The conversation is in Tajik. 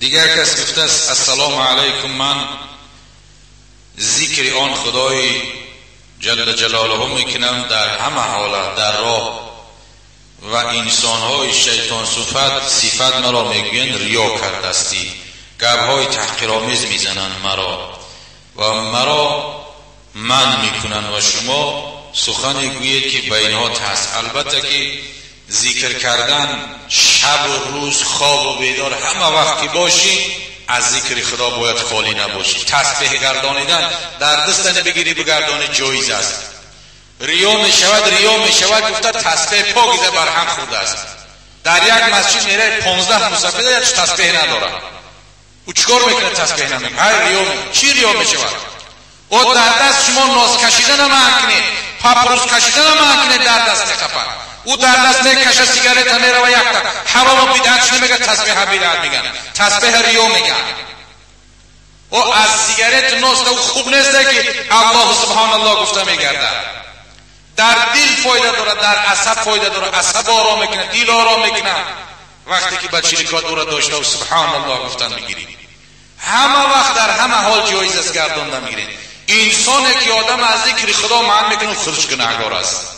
Дигар кас гуфтааст: ассалому алайкум, ман зикри он худои ҷалла ҷалолаҳу мекунам дар ҳама ҳолат дар роҳ ва инсонҳои шайтон сифат маро мегӯянд риё кардастӣ, гапҳои таҳқиромез мезананд маро ва маро манъ мекунанд ва шумо сухане гӯед ки ба инҳо тарс. Албатта ки зикр кардан шабу рӯз, хобу бедор, ҳама вақт ки бошӣ аз зикри худо бояд холӣ набошӣ. Тасбеҳ гардонидан дар дастани бигирӣ бигардонӣ ҷоиз аст. Риё мешавад, риё мешавад гуфта тасбеҳ покиза барҳам хӯрдааст. Дар як масҷид меравед 15 мусафида як тасбеҳ надорад. Ӯ чикор мекунад тасбеҳ намекунад? Ҳай риё, чӣ риё мешавад? Ӯ дар даст шумо ноз кашидана манъ кунед, папрус кашидана манъ кунед, дар даст мехапад. Ӯ дар даст мекашад сигарета мерава якта ҳарому бидъат чӣ намегӯяд, тасбеҳа бидъат мегӯянд, тасбеҳа риё мегӯянд. Ӯ аз сигарет ноз ӯ хуб нест ки аллоҳу субҳоналлоҳ гуфта мегардад. Дар дил фоида дорад, дар асаб фоида дорад, асаб ором мекунад, дил ором мекунад. Вақте ки ба чиликот ӯро доштаву субҳоналлоҳ гуфтан мегирӣ, ҳама вақт дар ҳама ҳол ҷоиз аст гардонда мегиред. Инсоне ки одам аз зикри худо манъ мекунад, худаш гунаҳгор аст.